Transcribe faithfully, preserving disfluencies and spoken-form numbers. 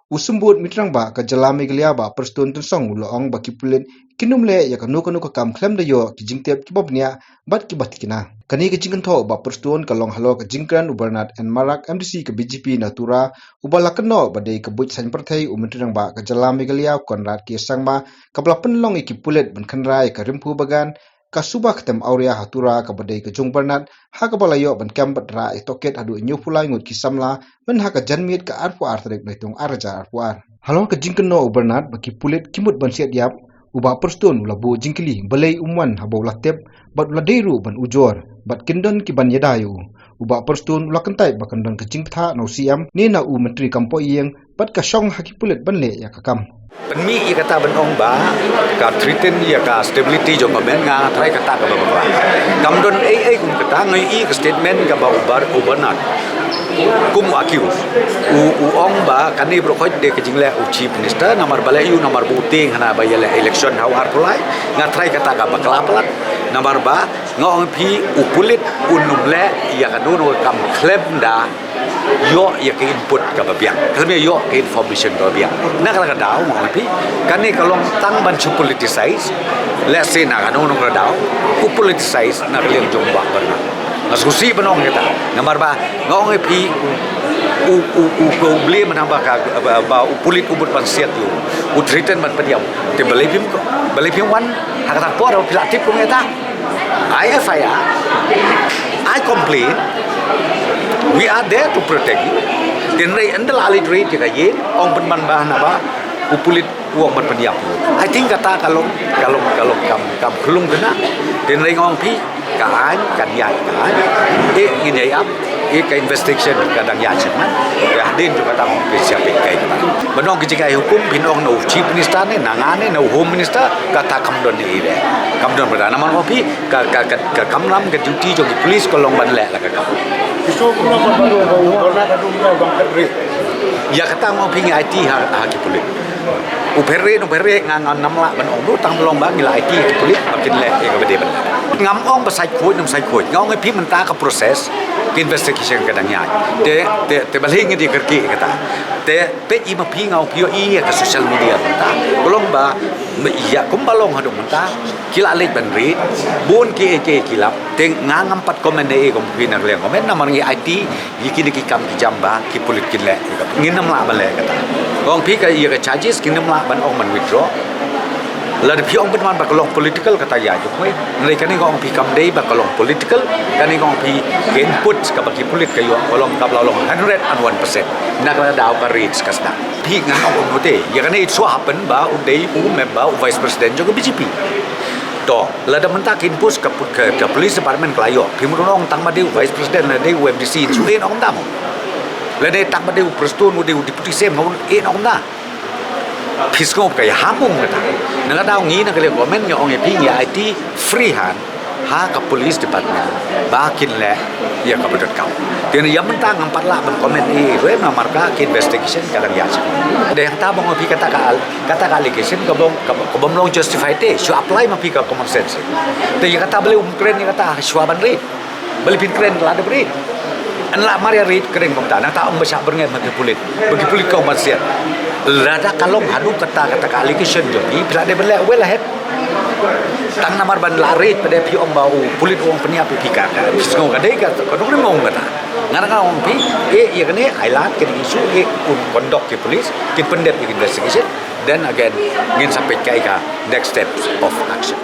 U Symbud Myntri Rangbah ka jylla Meghalaya Bah Prestone Tynsong u la ong ba ki pulit kin ym leh ïa kano kano ka kam khlem da ïoh ki jingtip kiba bniah bad kiba thikna. Kane ka jingkynthoh u Bah Prestone ka long halor ka jingkren u Bernard N Marak, M D C ka B J P na Tura, uba la kynnoh ba dei ka buit saiñ pyrthei u Myntri Rangbah ka jylla Meghalaya u Conrad K Sangma, kaba la pynlong ïa ki pulit ban khynra ïa ka Remphu Bagan, ka suba Ktem Awria ha Tura kaba dei ka jong Bernard, ha kaba la ïoh ban kem bad rah ïa tohkit haduh hynñiewphew lai ngut ki samla, myn ha ka janmiet ka arphew ar tarik Naitung ar hajar arphew ar. Halor ka jingkynnoh u Bernard ba ki pulit ki mut ban siat ïap, u Bah Prestone u la buh jingkylli balei um wan haba u la tip, bad u la dei ruh ban ujor, bad kin don kiban ïada ïa u. U Bah Prestone u la kyntait ba kan don ka jingbthah na u C M ne na u Myntri kam poh ïing, bad ka shong ha ki pulit ban leh ïa ka kam. Pynmih ïa kata ban ong ba ka threaten ïa ka stability jong government, nga tharai kata kaba bakla. Kam don ei ei kum kata, nga ïohi ka statement kaba u Ber-, u Bernard kum u accuse. U, u ong ba kane baroh khoit dei ka jingleh u Chief Minister, namar balei u, namar ba u tieng hana ba ïaleh election ha u arphew lai. Nga tharai kata kaba bakla palat. Namar ba nga ong phi, u pulit un ym leh ïa kano kano ka kam khlem da ïoh ïa ka input kaba biang, khlem ïoh ka information kaba biang. Na kata ka daw nga ong phi, kane ka long tang ban shu politicize. Lehse na kano kano ka daw u politicize na ka liang jong u Bah Bernard. Nga sngewsih ban ong kata, namar ba nga ong phi, u, u, u, u, u blame namar ba ka, ba, ba u pulit u mut ban siat ïa u, u threaten ban pynïap. Te balei phim, balei phim wan ha kata ka por, phi la tip kumne ta. I F I R, I complain. We are there to protect you. Hynrei ynda la leit raid ïa ka ïing, ong pynban ba hana ba u pulit u ong ban pynïap. I think kata ka long, ka long, ka long kam, kam khlung kena. Hynrei nga ong phi, ka aiñ kan ïaid, ka aiñ. Eh, ngin ïaid ap. Eh, ka investigation ka dang ïaid sha man. Ïa hadien jong kata nga ong phi, sha phi kai kata. Ban ong ki jingïaid hukum, phin ong na u Chief Minister ne, na nga ne, na u Home Minister, kata kam don ne ïa. Kam don bynta. Namar nga ong phi, ka, ka, ka, ka kamram, ka duty jong ki police ka long ban leh la ka kam. Ïa kata nga ong phi, ngi aiti ha, ha ki pulit. U pyrshah, u pyrshah, nga, ngam lah ban ong ruh, tang ba long ba ngi la aiti ha ki pulit ba kin leh ïa kaba dei ban leh. Ngam ong ba sait khuid, ngam sait khuid. Nga ong ïa phi mynta ka process ka investigation ka dang ïaid. Te, te, te balei ngi dei kyrkieh kata. Te peit ïa ma phi, nga ong phi ïohi ïa ka social media mynta. Ka long ba, ïa kumba long haduh mynta, ki la leit ban raid, bun kiei kiei ki lap. Te nga ngam pat comment ne ei, kum phi na ka liang comment, namar ngi aiti ïa kine ki kam ki jam ba ki pulit kin leh. Ngin ym lah ban leh kata. Ong phi ka, ïa ka charges ngin ym lah ban ong ban withdraw. Lada phi ong pynban ba ka long political, kata ïa jong phi. Hynrei kane nga ong phi kam dei ba ka long political, kane nga ong phi ka input kaba ki pulit ka ïoh, ka long, kaba la long hundred and one percent. Na kata ka daw ka raid ka sdang. Phi ngan ong kumno te. Ïa kane it so happen ba u dei u member, u vice president jong ka B J P. To, lada mynta ka input ka pu-, ka, ka police department ka la ïoh. Phim ong tang ba dei u vice president, lada dei u M D C, shu ïeh noh kumta mo. Lada tang ba dei u Prestone, u dei u deputy C M, nga ïeh noh kumta. Phi sngew ka ïa ham ong kata. Na ka daw ngi na ka liang government ngi ong ïa phi, ngi aiti free hand ha ka police department ba kin leh ïa kaba donkam. Te ïa mynta ngam pat lah ban comment ei ei ruh namar ka investigation ka dang ïaid. Dei hangta ba ong ïa phi kata ka al-, kata ka allegation ka bym, ka bym long justified te. Shu apply ma phi ka common sense. Te ïa kata balei um kren ïa kata shuwa ban raid. Balei phin kren la dep raid. Yn la mar ïa raid kren kumta, nangta ong ba shah byrngem ha ki pulit. Ba ki pulit ka ong ban siat. Lada ka long haduh kata, kata ka allegation jong phi, phi la dep ban leh, well ahead. Tang namar ban la raid pat de phi ong ba u pulit u ong pynïap ïa phi ka, ka, phi sngew ka dei ka, ka dei ka ong kata. Nga nga ong phi, eh, ïa kane, ai lad kane issue, eh, un conduct ki police, kin pyndep ïa ki investigation, then again, ngin sa peit kaei ka next steps of action.